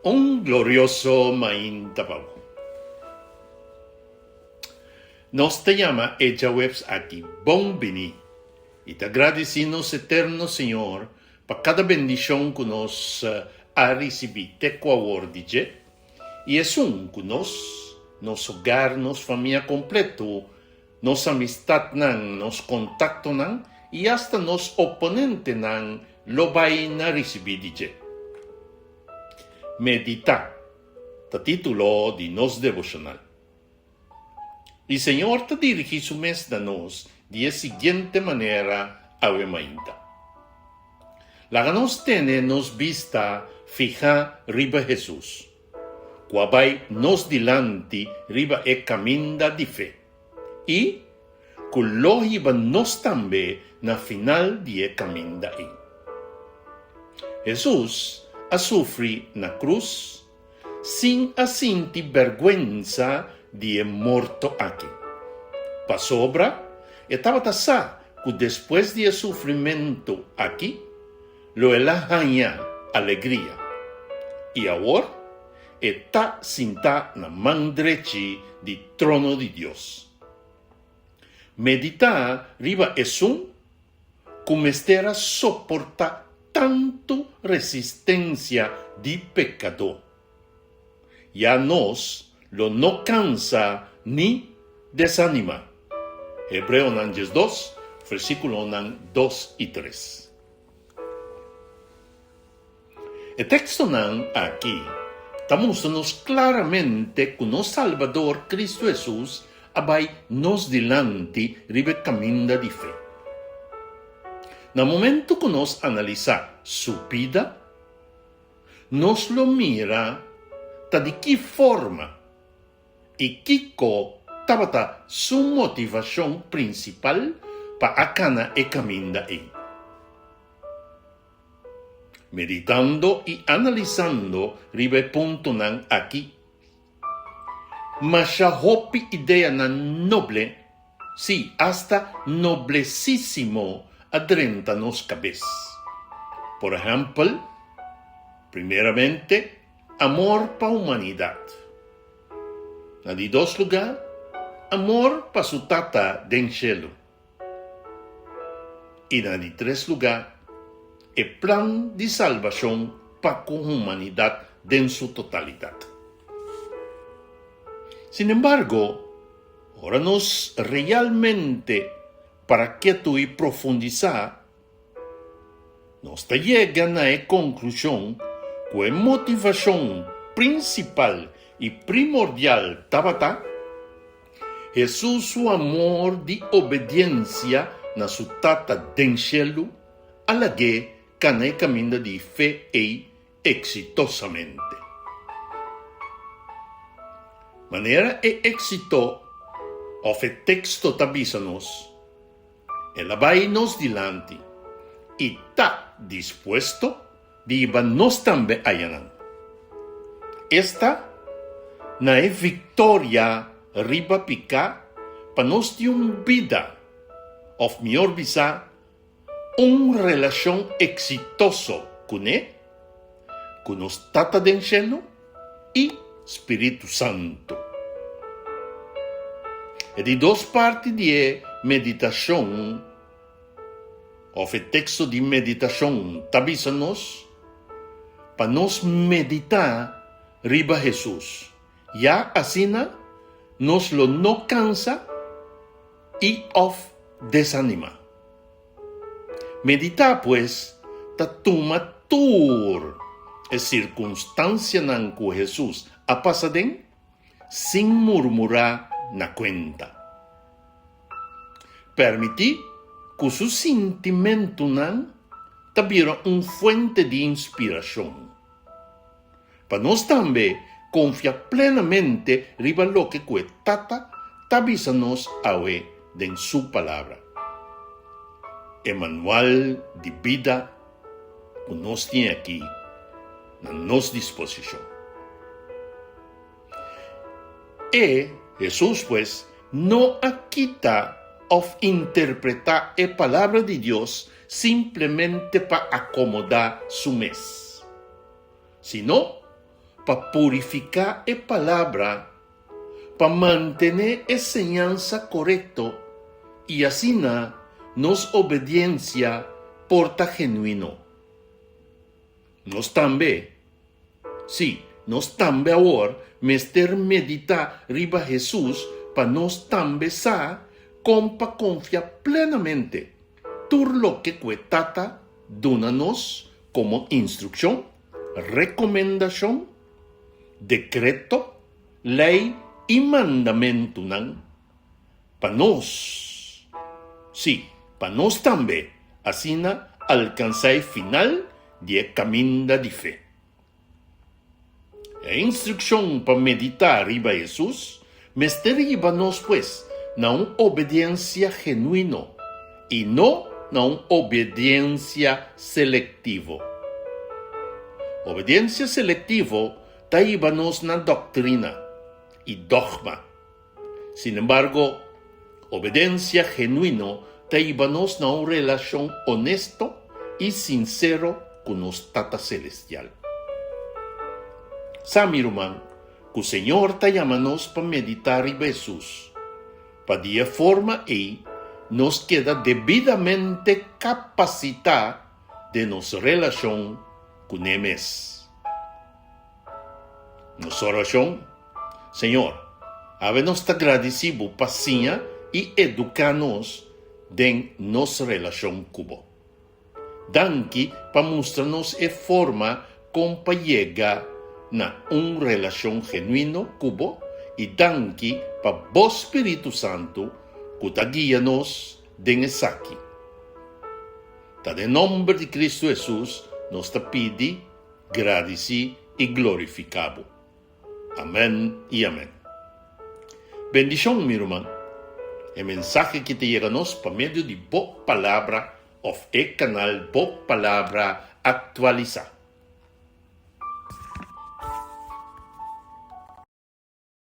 Un glorioso mainta pa bo. Nos ta yama e djaweps aki bon bini i ta gradisí nos eterno Señor pa kada bendishon ku nos a risibí te ku awor di dje i esun ku nos, nos hogar, nos famia kompleto, nos amistatnan, nos kontaktonan i asta nos oponentenan lo bai na risibí di dje. Meditá ta título di nos devoshonal. I Señor ta dirigí su mes na nos di e siguiente manera awe mainta. Laga nos tene nos bista fihá riba Hesus, ku a bai nos dilanti riba e kaminda di fe, i ku lo hiba nos tambe na final di e kaminda ei. Hesus a sufri na krus sin a sinti bèrgwensa di e morto aki, pasobra e tabata sa ku despues di e sufrimentu aki lo el a haña alegria. I awor e ta sintá na man drechi di trono di Dios. Meditá riba esun ku mester a soportá tantu resistensia di pekadó. Ya nos lo no kansa ni desanimá. Hebreonan 12, versíkulonan 2 i 3. E tekstonan aki ta mustra nos klaramente ku nos Salbador Kristu Hesus a bai nos dilanti riba e kaminda di fe. Na momentu ku nos analisá su bida, nos lo mira ta di ki forma i kiko tabata su motivashon prinsipal pa a kana e kaminda ei. Meditando i analisando riba e puntonan aki, masha hopi ideanan noble, sí, asta noblesísimo a drenta nos kabes. Por ehèmpel, primeramente, amor pa humanidat. Na di dos lugá, amor pa su Tata den shelu. I na di tres lugá, e plan di salbashon pa ku humanidat den su totalidat. Sinembargo, ora nos realmente para ketu i profundisá, nos ta yega na e konklushon ku e motivashon prinsipal i primordial tabata Hesus su amor di obediensia na su Tata den shelu a lag'é kana e kaminda di fe ei eksitosamente. Manera e éksito òf e teksto ta bisa nos, El a bai nos dilanti i ta dispuesto di hiba nos tambe ayanan. Esta na e viktoria riba piká pa nos tin un bida, òf mihor bisá, un relashon eksitoso kuné, ku nos Tata den shelu i Spiritu Santu. E di dos parti di e meditashon òf e teksto di meditashon ta bisa nos pa nos meditá riba Hesus, ya asina nos lo no kansa i òf desanimá. Meditá, pues, ta tuma tur e sirkunstansianan ku Hesus a pasa den sin murmurá na kuenta. Permití ku su sintimentunan ta bira un fuente di inspirashon. Pa nos tambe konfia plenamente riba loke ku e Tata ta bisa nos awe den Su Palabra, e manual di bida ku nos tin aki na nos disposishon. E, Hesus, pues, no a kita òf interpretá e Palabra di Dios simplemente pa akomodá su mes, sino. pa purifiká e Palabra, pa mantené e señansa korekto i asina nos obediensia por ta genuino. Nos tambe, sí, nos tambe awor mester meditá riba Hesus pa nos tambe sa kon pa konfia plenamente tur loke ku e Tata duna nos komo instrukshon, rekomendashon, dekreto, lei i mandamentunan pa nos, sí, pa nos tambe asina alkansá e final di e kaminda di fe. E instrukshon pa meditá riba Hesus mester hiba nos pues na un obediensia genuino i no na un obediensia selektivo. Obediensia selektivo ta hiba nos na doktrina i dogma. Sinembargo, obedensia genuino ta hiba nos na un relashon onesto i sinsero ku nos Tata Selestial. Sa, mi ruman, ku Señor ta yama nos pa meditá riba Hesus, pa di e forma ei nos keda debidamente kapasitá den nos relashon kuné mes. Nos orashon, Señor, awe nos ta gradisí Bo pa siña i eduká nos den nos relashon ku Bo. Danki pa mustra nos e forma kon pa yega na un relashon genuino ku Bo i danki pa Bo spiritu santu ku ta guia nos den esaki. Ta den nomber di Kristu Hesus nos ta pidi, gradisí i glorifiká Bo. Amèn i amèn. Bendishon, mi ruman. E mensahe ki ta yega nos pa medio di Bo Palabra òf e kanal Bo Palabra Aktualisá.